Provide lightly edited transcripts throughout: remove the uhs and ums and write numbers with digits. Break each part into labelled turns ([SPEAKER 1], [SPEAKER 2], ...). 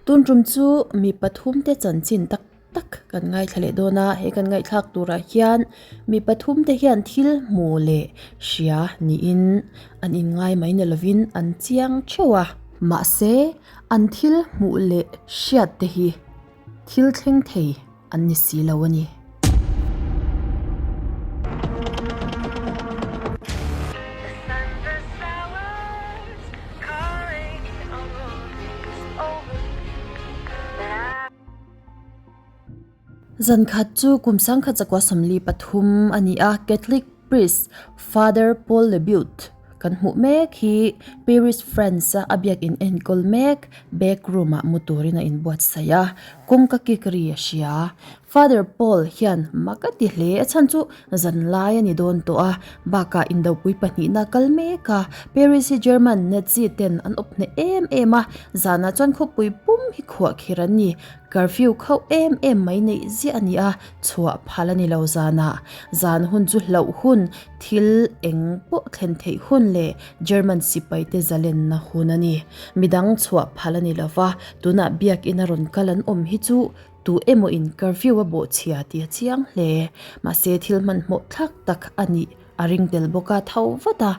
[SPEAKER 1] Tun tum chu mi pathumte chanchin tak tak kan ngaithla leh dawn a, he kan ngaihthlak turah hian mi pathumte hian thil hmu leh hria niin an inngai mai ni lovin an chiang theuh a. Mahse, an thil hmuh leh hriat te hi thil thleng thei an ni si lo a ni. Zan khat chu kum 1943 a ni a, Catholic priest Father Paul Lebeut kan hmuh mek hi Paris, France-a a biakin enkawl mek back room-ah mu turin a inbuatsaih a, kawngka kik ri a hria. Father Paul hian mak a ti hle, a chhan chu zan lai a ni dawn tawh a, bakah indopui pahnihna kal mek a, Paris hi German Nazi ten an awp hneh em em a, zanah chuan khawpui pum hi khuah khir an ni. Curfew khauh em em mai neih ziah a ni a, chhuah phal a ni lo zanah. Zan hun chu hlauh hun, thil eng pawh thlen theih hun leh German sipaite zalenna hun a ni. Midang chhuah phal a ni lo va, tunah biakina rawn kal an awm hi chu tu emaw in curfew a bawhchhia tih a chiang hle. Mahse thil hmanhmawh thlak tak a nih a ring tel bawk a, tho vat a,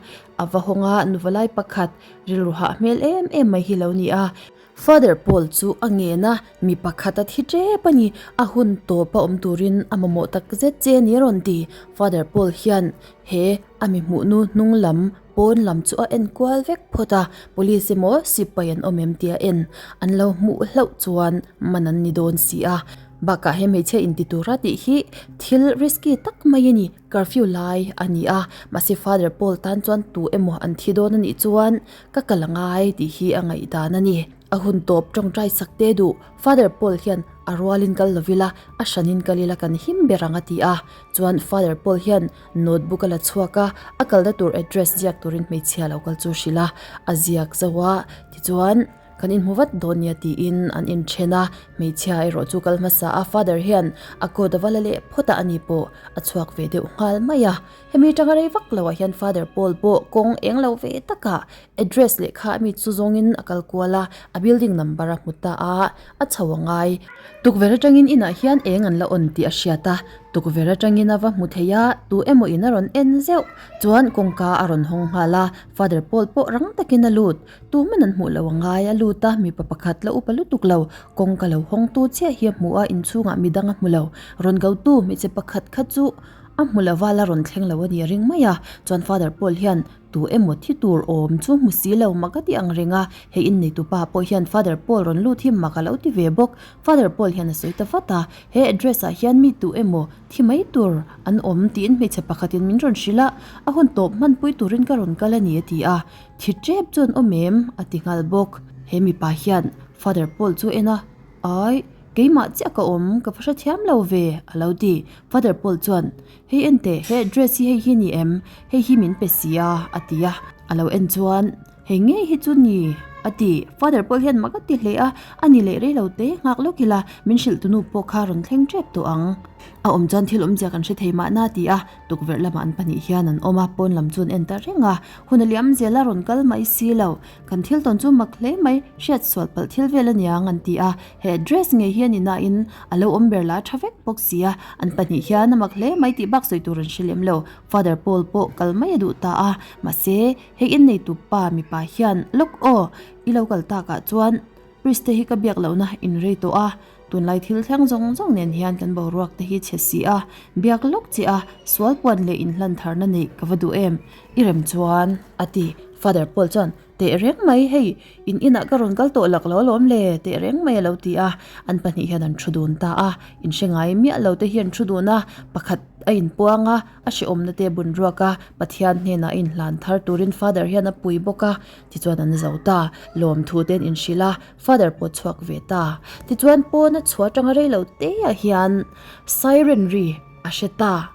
[SPEAKER 1] a va hawng a, nuvalai pakhat rilru hah hmel em em mai hi lo ni a. Father Paul chu a ngen a, mi pakhat a thi tep a ni, a hun tawp a awm turin a mamawh tak zet che a ni a rawn ti. Father Paul hian he a mi hmuh nu hnung lam pawn lam chu a en kual vek phawt a, police emaw sipai an awm em tih a en. An lo hmuh hlauh chuan man an ni dawn si a. Bakah he hmeichhia inti tura tih hi thil risky tak mai a ni. Curfew lai a ni a, mahse Father Paul tan chuan tu emaw an thi dawn a nih chuan ka kal a ngai tih hi a ngaihdan a ni. A hun tawp tawngtai sak te duh Father Paul hian a rualin kal lo ila, a hranin kal ila kan him ber ang a ti a. Chuan Father Paul hian notebook a la chhuak a, a kalna tur address ziak turin hmeichhia lo kal chu hrilh a, a ziak zo a, tichuan. Kan inhmu vat dawn nia tiin an inthen a, hmeichhia erawh chu kal hmasa a, father hian a coat a va la leh phawt a, ani pawh a chhuak ve deuh nghal mai a. Hemi atanga rei vak loah hian father Paul pawh kawng eng lo ve takah address lehkha ami chu zawngin a kal kual a, a building number a hmu ta a, a chho a ngai. Tukverh atangin inah hian eng an la on tih a hriat a, tukverh atangin a va hmu thei a, tu emaw in a rawn en zeuh chuan kawngka a rawn hawng nghal a, father Paul pawh rang takin a lut. Tuman an hmuh loh a ngai a lut a, mipa pakhat la upa lutuk lo, kawngka lo hawngtu chiah hi a hmu a, inchhungah midang a hmu lo. Rawn gotu hmeichhe pakhat kha chu a hmu lo va, la rawn thleng lo a ni a ring mai a. Chuan Father Paul hian tu emaw thi tur awm chu hmu si lo mak a ti ang reng a, hei inneitu pa pawh hian Father Paul rawn lut hi mak a lo ti ve bawk. Father Paul hian a sawi ta vat a, he address ah hian mi tu emaw thi mai tur an awm tiin hmeichhe pakhatin min rawn hrilh a, a hun tawp hmanpui turin ka rawn kal a ni a ti a. Thi tep chuan awm em? a ti nghal bawk. He mipa hian Father Paul chu en a, Ai, keimah chiah ka awm, ka va hrethiam lo ve, a lo ti. Father Paul chuan, Hei en teh, he dress hi hei hi ni em? Hei hi min pe si a, a ti a. A lo en chuan, Hei ngei hi chu ni, a ti. Father Paul hian mak a ti hle a, A ni leh rei lo te, nghak lawk ila, min hrilh tunu pawh kha rawn thleng tep tawh ang. A awm chuan thil awmzia kan hre thei mahna, a ti a. Tukverh lamah an pahnih hian an awm a, pawn lam chu an en ta reng a. Hun a liam zel a rawn kal mai si lo. Kan thil tawn chu mak hle mai, hriat sual palh thil vel a niang an ti a. He address ngei hi a ni nain a lo awm ber la a tha vek bawk si a. An pahnih hian a mak hle mai tih bak sawi tur an hre lem lo. Father Paul pawh kal mai a duh ta a. Mahse, hei inneitu pa mipa hian lawk aw, i lo kal takah chuan Priest te hi ka biak lohna in rei tawh a, tunlai thil thleng zawng zawng nen hian kan boruak te hi chhe si a, biak lawk che a, sual puan leh inhlan tharna neih ka va duh em? I rem chuan, a ti. Father Paul chuan, Teh reng mai, hei, in inah ka rawn kal tawh lak lo alawm le, teh reng mai a lo ti a. An pahnih hian an thu dun ta a, inhre ngai miah lo te hi an thu dun a, pakhat a inpuang a, a hrehawmna te a bun ruak a, Pathian hnenah a inhlan thar turin Father hian a pui bawk a. Tichuan an zo ta, lawmthu te an inhrilh a, Father pawh chhuak ve ta. Tichuan pawn a chhuah atanga rei lo te ah hian siren ri a hre ta,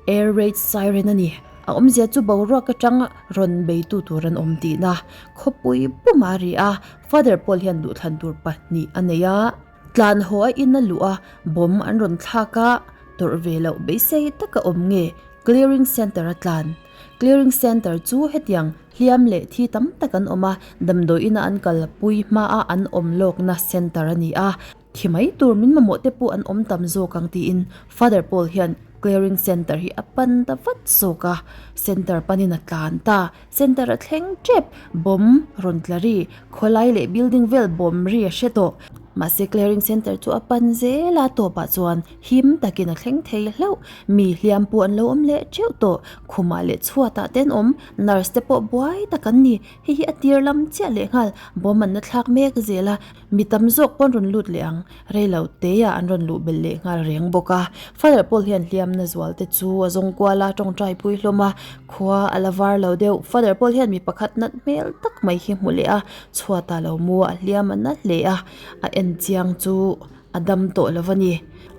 [SPEAKER 1] air raid siren a ni. A awmzia chu boruak atang rawn beitu tur an awm tihna. Khawpui pumah a ri a, Father Paul hian duhthlan tur pahnih a nei a. Tlan haw a in a luh a, bomb an rawn thlak a, tawrh ve loh beisei taka awm nge clearing centre a tlan. Clearing Centre chu hetiang hliam leh thi tam tak an awm a, damdawi ina an kalpui hmaa an awm lawkna centre a ni a. Thi mai tur min mamawh te pawh an awm tam zawk ang tiin Father Paul hian Clearing Centre hi a pan ta vat zawk a, centre panin a tlan ta. Centre a thleng tep, bomb rawn tla ri, khawlai leh building vel bomb ri a hre tawh. Mahse Clearing Centre chu a pan zel a, tawpah chuan him takin a thleng thei hlauh. Mi hliam pawh an lo awm leh teuh tawh, khumah leh chhuatah te an awm, nurse te pawh buai tak an ni. Hei hi a tir lam chiah leh nghal, bomb an la thlak mek zel a, Mi tam zawk pawn rawn lut leh ang, rei lo teia an rawn luh belh leh nghal reng bawk a. Father Paul hian hliamna zual te chu a zawng kual a, tawngtai pui hlawm a, khua a la var lo deuh. Father Paul hian mi pakhat nat hmel tak mai hi hmu leh a, chhuata lo mu a, hliam a na hle a, a en chiang chu a dam tawh lo a ni.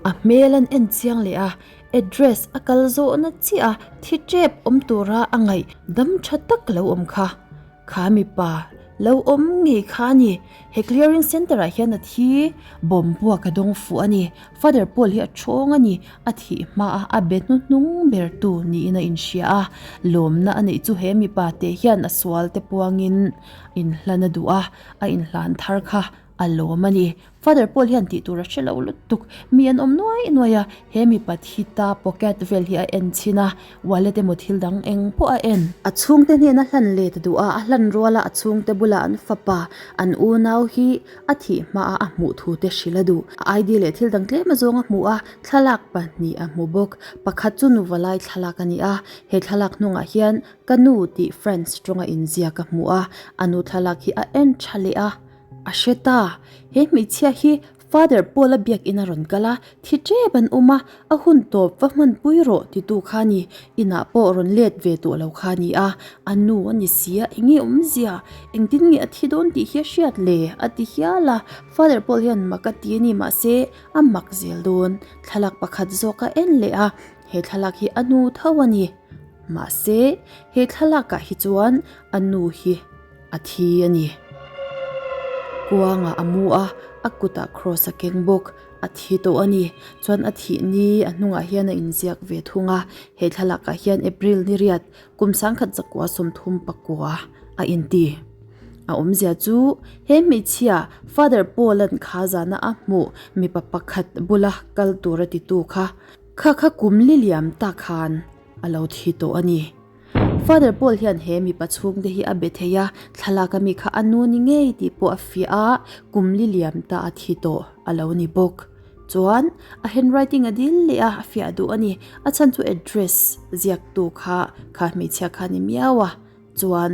[SPEAKER 1] A hmel an en chiang leh a, address a kal zawhna chiah a, thi tep awm tura a ngaih dam tha tak lo awm kha. Kha mipa lo awm ngei kha a ni. He clearing centre ah hian a thi bawm buak a dawng fuh a ni. Father Paul hi a thawng a ni. A thih hma a a be hnuhnung ber tu niin a inhria a. Lawmna a neih chu he mipa te hian a sual te puangin inhlan a duh a, a inhlan thar kha a lawm a ni. Father Paul hian tih tur a hre lo lutuk. Mi an awm nuai nuai a, he mipa thi ta pocket vel hi a en chhin a, wallet emaw thil dang eng pawh a en. A chhungte hnena hlan let a duh a, a hlan ruala a chhungte bula an fapa, an unau hi a thih hmaa a hmuh thu te hrilh a duh. A ID leh thil dang tlem azawng a hmu a, thlalak pahnih a hmu bawk. Pakhat chu nuva lai thlalak a ni a, he thlalak hnungah hian ka nu tih French tawnga inziak a hmu a, a nu thlalak hi a en tha leh a. A hre ta, he hmeichhia hi Father Paul-a biakinn a rawn kal a, thi tep an awm a, a hun tawp va hmanpui rawh titu kha a ni, inah pawh rawn let ve tawh lo kha a ni a, a nu a ni si a, eng nge awmzia, engtin nge a thi dawn tih hi a hriat le? a ti hial a, Father Paul hian mak a ti a ni, mahse a mak zel dawn, thlalak pakhat zawk a en leh a, he thlalak hi a nu tho a ni, mahse he thlalakah hi chuan a nu hi. A thi a ni. Kuangah a mu a, a kutah cross a keng bawk. A thi tawh a ni. Chuan a thih ni a hnungah hian a inziak ve thung a. He thlalakah hian April ni riat kum sangkhat zakua 39 a inti. A awmzia chu he hmeichhia Father Paul-a'n kha zana a hmuh mipa pakhat bula kal tur a titu kha kha kha kum li liam ta khan a lo thi tawh a ni. Father Paul hian he mipa chhungte hi a be thei a, thlalak ami kha a nu ni ngei tih pawh a fiah a, kum li liam ta a thi tawh a lo ni bawk. Chuan a handwriting a dil leh a, a fiah duh a ni. A chhan chu address ziaktu kha kha hmeichhia kha a ni miau a, chuan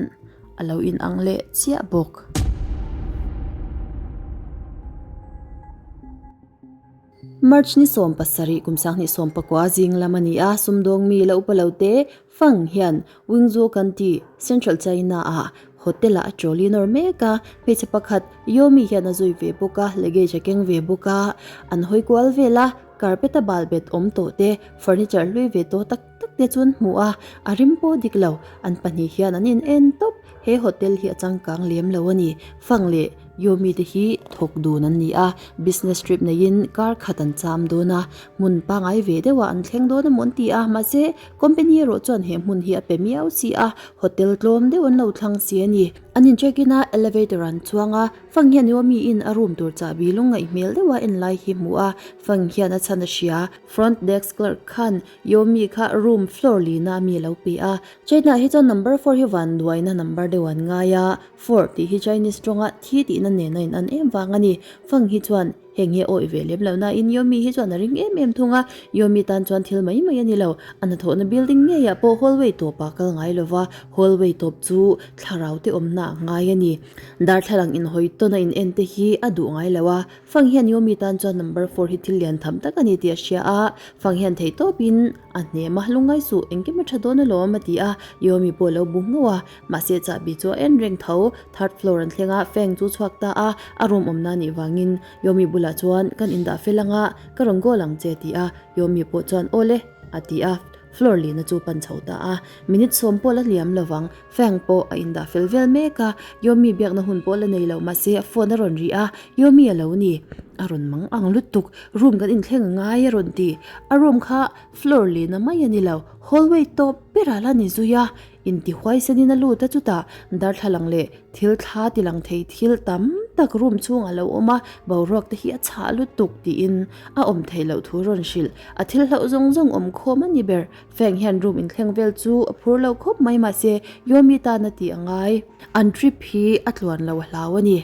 [SPEAKER 1] a lo inang leh chiah bawk. March ni 17 kum 2019 zing lam a ni a, sumdawng mi la upa lo te Fang hian Wingzhou kan tih Central China ah hotel ah a trolley nawr mek a, hmeichhe pakhat Yomi hian a zui ve bawk a, luggage a keng ve bawk a, an hawi kual vel a, carpet a bal bet awm tawh te, furniture hlui ve tawh tak tak te chu an hmu a, a rim pawh dik lo, an pahnih hian an in en tawp, he hotel hi a changkang lem lo a ni, Fang leh Yomi te hi thawk dun an ni a, business trip neiin kar khat an cham dawn a, hmun pangai ve deuhah an thleng dawn emaw an ti a, mahse company erawh chuan he hmun hi a pe miau si a, hotel tlawm deuh an lo thlang si a ni. An in check in a, elevator an chuang a, Fang hian Yomi in a room tur chahbi lungngaih hmel deuha en lai hi hmu a, Fang hian a chhan a hria, front desk clerk khan Yomi kha room floor lina ami a lo pe a, China hi chuan number four hi vanduaina number deuh an ngai a, Four tih hi Chinese tawnga thi tihna nen a inan em vang a ni. Fang hi chuan heng hi a awih ve lem lo nain Yomi hi chuan a ring em em thung a, Yomi tan chuan thil mai mai a ni lo. A hnathawhna building ngeiah pawh hallway tawpah kal ngai lo va, hallway tawp chu thlarau te awmna a ngai a ni. Darthlalang inhawi tawn a in en te hi a duh ngai lo a, Fang hian Yomi tan chuan number four hi thil lian tham tak a ni tih a hria a, Fang hian theihtawpin a hnem a, lungngai suh engkim a tha dawn alawm a ti a, Yomi pawh a lo bu ngauh a. Mahse chahbi chu a en reng tho, third floor an thleng a, Feng chu chhuak ta a, a room awmna anih vangin Yomi bulah chuan kan indah fel anga ka rawn goal ang che a ti a, Yomi pawh chuan aw le a ti a. Floor lina chu pan chho ta a. Minute sawm pawh la liam lovang. Fang pawh a indah fel vel mek a. Yomi biakna hun pawh la nei lo mahse a phone a rawn ri a, Yomi a lo ni. A rawn mang ang lutuk. Room kan inthleng a ngai a rawn ti. A room kha floor lina mai a ni lo. Hallway tawp berah la ni zui a. Intihuaisanin a lut a chutah darthlalang leh thil thla ti lang thei thil tam tak room chhungah lo awm a, boruak te hi a chhah lutuk tiin a awm theih loh thu rawn hrilh. A thil hlauh zawng zawng awm khawm a ni ber. Feng hian room inthleng vel chu a phur lo khawp mai mahse Yomi tan a tih a ngai. An trip hi a tluan lo a hlau a ni.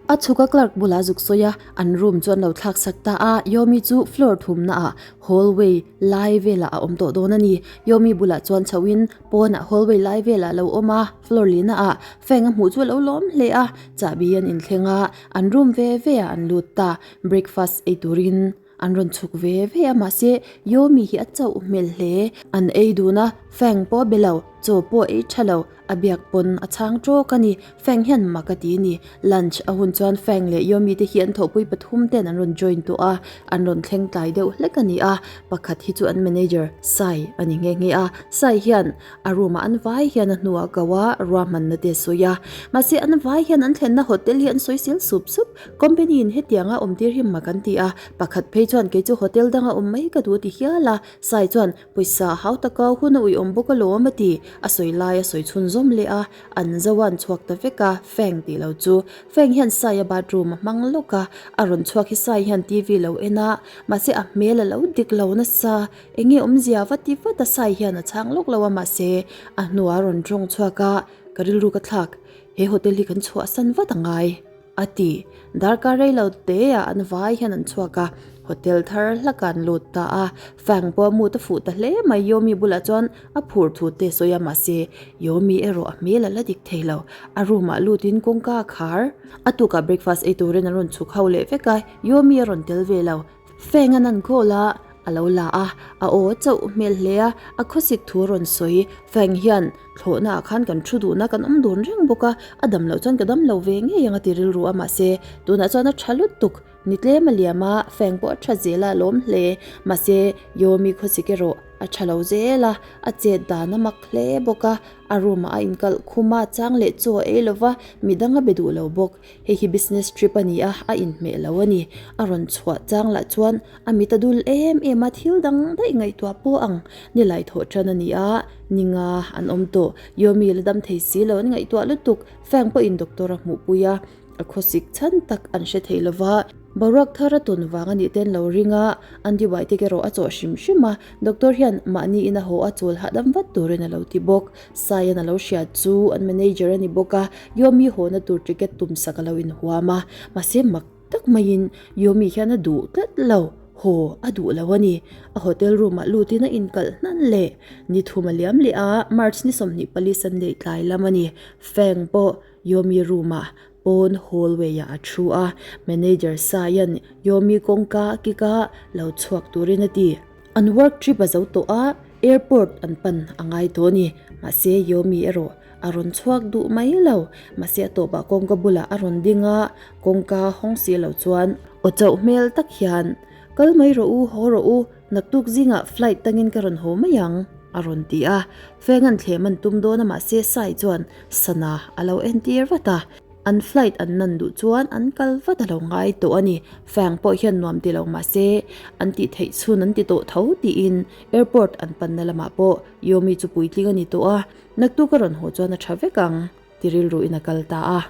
[SPEAKER 1] A chhuk a clerk bulah zuk sawi a, an room chu an lo thlak sak ta a, Yomi chu floor thumna ah hallway lai velah a awm tawh dawn a ni. Yomi bulah chuan chhoh in pawnah hallway lai velah a lo awm a, floor lina ah Feng a hmuh chu a lo lawm hle a, chahbi an inthleng a, an room ve ve ah an lut ta, breakfast ei turin an rawn chhuk ve ve a mahse Yomi hi a chauh hmel hle, an ei dun a, Feng pawh a be lo, chaw pawh a ei tha lo. A biak pawn a chhang tawk a ni. Feng hian mak a ti a ni. Lunch a hun chuan Feng leh Yomi te hi an thawhpui pathum ten an rawn join tawh a, an rawn thleng tlai deuh hlek a ni a. Pakhat hi chu an manager Sai a ni nghe nghe a. Sai hian a room ah an vai hian a hnuah ko a, ruahmanna te a sawi a. Mahse an vai hian an thlenna hotel hi an sawi sel sup sup. Company in hetianga awm tir hi mak an ti a. Pakhat phei chuan kei chu hotel danga awm mai ka duh a ti hial a. Sai chuan Pawisa hau taka hun a uiawm bawk alawm a ti. A sawi lai a sawi chhunzawm leh a, an zo a an chhuak ta vek a, Feng tih lo chu. Feng hian Sai a bathroom a hmang lawk a, a rawn chhuak hi Sai hian TV lo en a, mahse a hmel a lo dik lo nasa. Enge awmzia va ti vat a Sai hian a chhang lawk lo a mahse a hnuah a rawn tawng chhuak a, ka rilru ka thlak, he hotel hi kan chhuahsan vat a ngai. A ti. Darkar rei lo te ah an vai hian an chhuak a, hotel thar hlak ah an lut ta a. Fang pawh a mut a fuh ta hle mai, Yomi bulah chuan a phur thu te sawi a, mahse Yomi erawh a hmel a la dik thei lo. A room ah lut in kawngka a khar. A tukah breakfast ei turin an rawn chhuk ho leh vek a, Yomi a rawn tel ve lo. Feng an an call a, a lo la a, a aw a chauh hmel hle a, a khawsik thu a rawn sawi. Feng hian thlawhna ah khan kan thu duhna kan awm dun reng bawk a, a dam loh chuan ka dam lo ve ngei ang a ti rilru a, mahse tunah chuan a tha lutuk. Ni tlem a liam a, Feng pawh a tha zel a, a lawm hle. Mahse Yomi khawsik erawh a tha lo zel a, a chet dan a mak hle bawk a, a room ah a inkalh khum a, chang leh chaw a ei lova, midang a be duh lo bawk. Hei hi business trip a ni a, a inhmeh lo a ni. A rawn chhuah chang lah chuan a mit a dul em em a, thil dang daih ngaihtuah pawh ang. Nilai thawh tan a ni a, ninga an awm tawh. Yomi la dam thei si lo an ngaihtuah lutuk. Fang pawhin doctor a hmuhpui a, a khawsik chhan tak an hre thei lo va. Boruak thar a tawn vang a nih ten lo ring a, antibiotic erawh a chawh hrim hrim a. Doctor hian mahni in a haw a chawl hahdam vat turin a lo ti bawk. Saian a lo hriat chu an manager a ni bawk a, Yomi hawna tur ticket tum sak a lo inhuam a, mahse mak tak maiin Yomi hian a duh tlat lo, haw a duh lo a ni. A hotel room ah lutin a inkalh hnan leh ni thum a liam leh a, March ni 24 Sunday tlai lam a ni. Feng pawh Yomi room ah pawn hallway ah a thu a, manager Saian Yomi kawngka a kick a, lo chhuak turin a ti. An work trip a zo tawh a, airport an pan a ngai tawh a ni. Mahse Yomi erawh a rawn chhuak duh mai lo. Mahse a tawpah kawngka bulah a rawn ding a, kawngka hawng si lo chuan aw chauh hmel tak hian, Kal mai rawh u, haw rawh u, naktuk zingah flight tangin ka rawn haw mai ang, a rawn ti a. Feng an thlem an tum dawn a mahse Sai chuan sana a lo entir vat a. An flight an nan duh chuan an kal vat a lo ngai tawh a ni. Fang pawh hian nuam ti lo mah se an tih theih chhun an ti tawh tho tiin airport an panna lamah pawh Yomi chu puitling a ni tawh a, naktuk a rawn haw chuan a tha vek ang ti rilru in a kal ta a.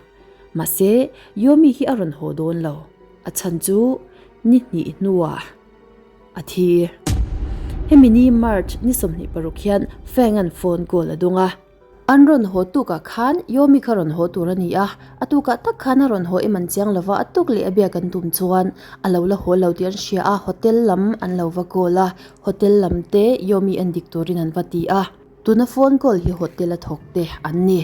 [SPEAKER 1] Mahse, Yomi hi a rawn haw dawn lo. A chhan chu ni hnih hnuah a thi. Hemi ni March ni 26 hian Fang an phone call a dawng a. An rawn haw tukah khan Yomi kha rawn haw tur a ni a, a tukah tak khan a rawn haw em an chiang lova, a tuk leh a biak an tum chuan a lo la haw lo tih an hria a, hotel lam an lo va call a, hotel lam te Yomi en dik turin an va ti a, tuna phone call hi hotel a thawk te an ni.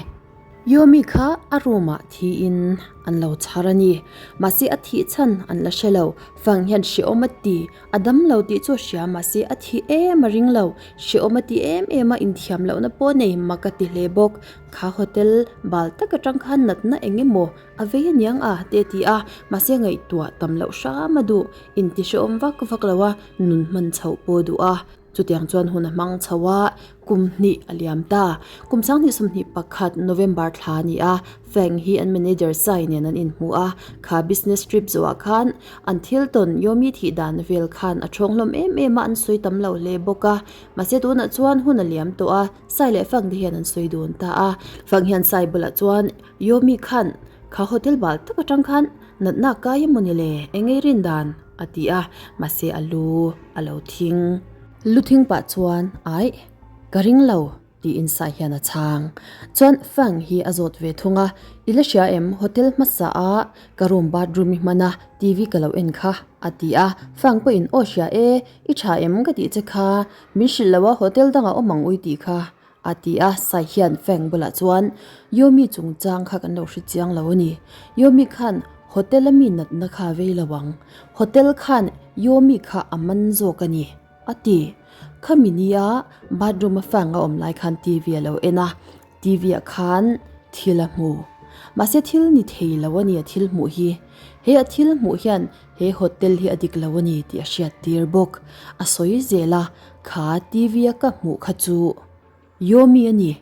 [SPEAKER 1] Yomi kha a room ah thiin an lo chhar a ni, mahse a thih chhan an la hre lo, Fang hian hrehawm a ti. A dam lo tih chu a hria mahse a thi em a ring lo. Hrehawm a ti em em a, inthiam lohna pawh nei mak a ti hle bawk. Kha hotel bal tak atang khan natna eng emaw a vei aniang a te a ti a, mahse ngaihtuah tam loh hram a duh. Inti hrehawm vak vak lo a, nun hman chhoh pawh a duh a. Chutiang chuan hun a hmang chho a, kum hnih a liam ta. Kum 2021 November thla a ni a, Feng hi an manager Sai nen an inhmu a, kha business trip zawhah khan an thil tawn Yomi thih dan vel khan a thawng hlawm em em a, an sawi tam lo hle bawk a. Mahse tunah chuan hun a liam tawh a, Sai leh Feng te hian an sawi dun ta a. Feng hian Sai bulah chuan Yomi khan kha hotel bal tak atang khan natna kai emaw ni le, eng ei rin dan? a ti a, mahse a lu a lo thing. Lu thing pah chuan, Aih, ka ring lo, tiin Sai hian a chhang. Chuan Fang hi a zawt ve thung a, I la hria em, hotel hmasa a ka room bathroom i hman a, TV ka lo en kha, a ti a. Fang pawhin, Aw hria e, i tha em ka tih che kha, min hrilh lo a, hotel dangah awm ang ui tih kha, A ti a, Sai hian Feng bulah chuan Yomi chungchang kha kan lo hre chiang lo a ni. Yomi khan hotel a mi natna kha a vei lo ang. Hotel khan Yomi kha a man zawk a ni, a ti. Khami nia bathroom a Feng a awm lai khan TV a lo en a, TV ah khan thil a hmu. Mahse thil ni thei lo a ni a thil hmuh hi. He a thil hmuh hian he hotel hi a dik lo a ni tih a hriat tir bawk. A sawi zel a, Kha TV a ka hmuh kha chu Yomi a ni,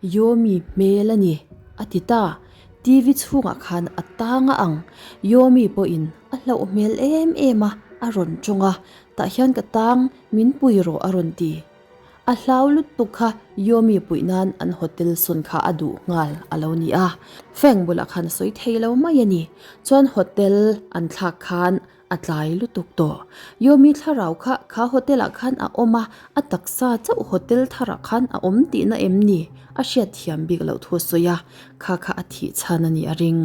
[SPEAKER 1] Yomi hmel a ni, a ti ta. TV chhungah khan a tang a ang. Yomi pawhin a hlauh hmel em em a, a rawn tawng a, tah hian ka tang, min pui rawh a rawn ti. A hlau lutuk kha Yomi puih nan an hotel sawn kha a duh nghal a lo ni a. Feng bulah khan a sawi thei lo mai a ni. Chuan hotel an thlak khan A tlai lutuk tawh. Yomi thlarau kha kha hotel ah khan a awm a, a taksa chauh hotel tharah khan a awm tihna em ni? A hriat thiam bik loh thu a sawi a, kha kha a thih chhan a nih a ring.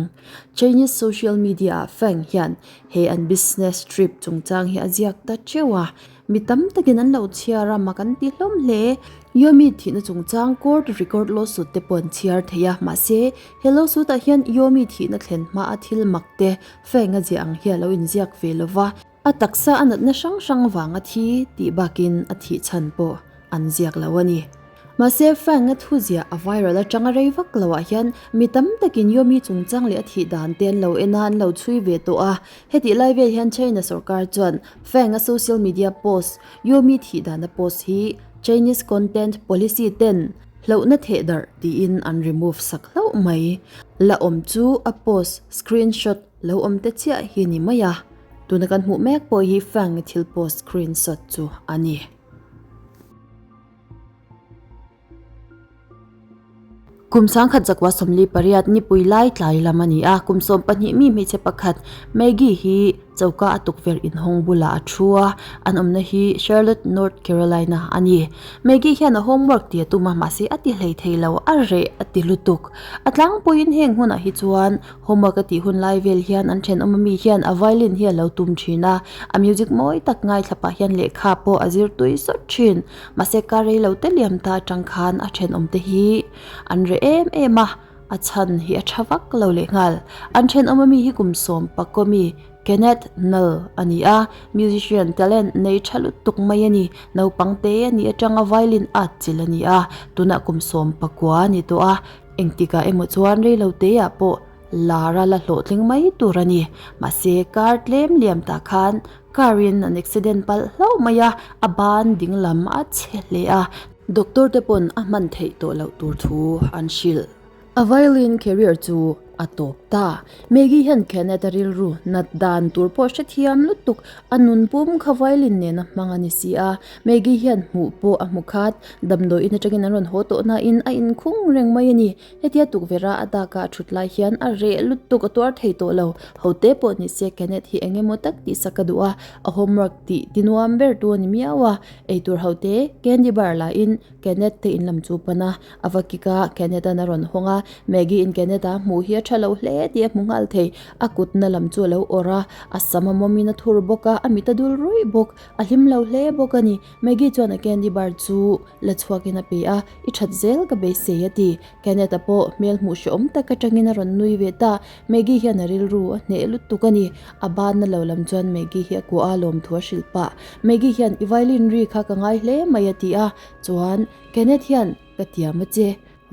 [SPEAKER 1] Chinese social media ah Feng hian he an business trip chungchang hi a ziak ta teuh a, mi tam takin an lo chhiar a, mak an ti hlawm hle. Yomi thihna chungchang court record lawsuit te pawh an chhiar thei a, mahse he lawsuit ah hian Yomi thihna thlen hmaa thil mak te Feng a ziah ang hi a lo inziak ve lo va, a taksa a natna hrang hrang vanga thi tih bakin a thih chhan pawh an ziak lo a ni. Mahse, Feng a thu ziah a viral atanga rei vak loah hian mi tam takin Yomi chungchang leh a thih dan te an lo en a, an lo chhui ve tawh a. Hetih lai vel hian China sorkar chuan Feng a social media post, Yomi thih dana post hi Chinese content policy ten Hlauhna theh darh tiin an remove sak hlauh mai. La awm chu a post screenshot lo awm te chiah hi ni mai a. Tuna kan hmuh mek pawh hi Fang thil post screenshot chu a ni. Kum 1948 nipui lai tlai lam a ni a, kum 12 mi hmeichhe pakhat Maggie hi Choka a tukverh inhawng bulah a thu a, an awmna hi Charlotte, North Carolina a ni. Maggie hian a homework ti a tum a, mahse a ti hlei thei lo, a reh a ti lutuk. A tlangpuiin heng hunah hi chuan homework a tih hun lai vel hian an thenawm ami hian a violin hi a lo tum thin a, a music mawi tak ngaithla pah hian lehkha pawh a zir tui sawt thin. Mahse kar rei lo te liam ta atang khan a thenawm te hi an reh em em a. A chhan hi a tha vak lo leh nghal. An thenawm ami hi kum sawm pakua mi Kenneth Null a ni a, musician talent nei tha lutuk mai a ni. Naupang te a nih atanga violin at chilh a ni a, tunah kum sawm pakua a ni tawh a, engtikah emaw chuan reilo teah pawh lar a la hlawhtling mai tur a ni. Mahse kar tlem liam tah khan car in an accident palh hlauh mai a, a ban dinglam a chhe hle a, Doctor te pawn a hman theih tawh loh tur thu an hrilh. A violin career chu a tawp ta. Maggie hian Kenneth a rilru nat dan tur pawh hrethiam lutuk, a nun pum kha violin nena hmang a ni si a. Maggie hian hmuh pawh a hmu khat, damdawiin atangin an rawn haw tawh nain a inkhung reng mai a ni. Hetia tukverha a daka a thut lai hian a reh lutuk a tuar thei tawh lo. Hote pawh ni se Kenneth hi eng emaw tak tihsak a duh a, a homework tih tinuam ber tu a ni miau a. Eitur hote candy bar lahin Kenneth te in lam chu pan a, a va kick a, Kenneth an a rawn hawng a, Maggie in Kenneth a hmuh hi a tha lo hle tih a hmu nghal thei, a kutna lam chu a lo awrh a, a sam a mawmin a thur bawk a, a mit a dul ruih bawk, a hlim lo hle bawk a ni. Maggie chuan a candy bar chu la chhuakin a pe a, I that zel ka beisei a ti. Kenneth a pawh hmel hmuh hrehawm tak atangin a rawn nui ve ta, Maggie hian a rilru a hneh lutuk a ni. A banna lo lam chuan Maggie hi a kuah a, lawmthu a hrilh pah. Maggie hian i violin ri kha ka ngai hle mai a ti a, chuan Kenneth hian ka tiam a che,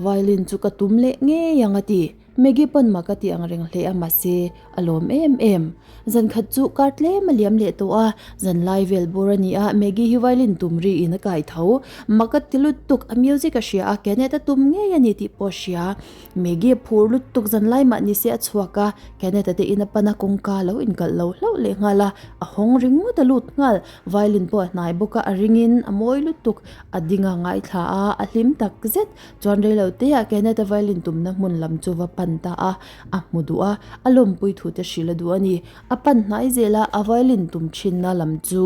[SPEAKER 1] violin chu ka tum leh ngei ang a ti. Maggie pawn mak a ti ang reng hle a mahse a lawm em em. Zan khat chu kar tlem a liam leh tawh a, zan lai vel bur a ni a, Maggie hi violin tum ri in a kai tho. Mak a ti lutuk, a music a hria a, Kenneth a tum ngei a ni tih pawh a hria. Maggie a phur lutuk zan lai mah ni se a chhuak a, Kenneth a te in a pan a, kawngka a lo inkalh lo hlauh leh nghal a, a hawng ringawt a lut nghal. Violin pawh a hnai bawk a, a ringin a mawi lutuk, a ding a ngaithla a, a hlim tak zet. Chuan reilo teah Kenneth a violin tumna hmun lam chu va pan ta a, a hmu duh a, a lawmpui thu te hrilh a duh a ni. A pan hnai zel a, a violin tum thinna lam chu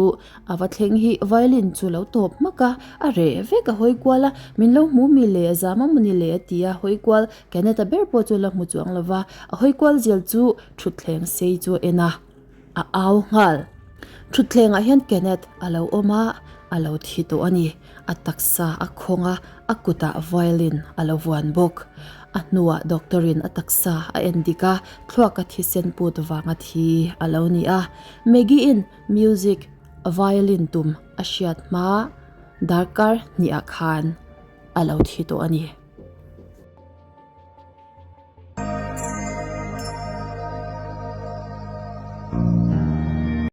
[SPEAKER 1] a va thleng hi violin chu lo tawp hmak a, a reh vek a hawi kual a, min lo hmu mi le a zam a mawni le a ti a, hawi kual Kenneth a ber pawh chu la hmu chuang lo va, a hawi kual zel chu thutthleng sei chu a en a. A au nghal. Thutthlengah hian Kenneth a lo awm a, a lo thi tawh a ni. A taksa a khawng a, a kutah violin a lo vuan bawk. A hnuah doctor in a taksa a en dik a, thluaka thisen put vanga thi a lo ni a. Maggie in music violin tum a hriat hma darkar hniah khan a lo thi tawh a ni.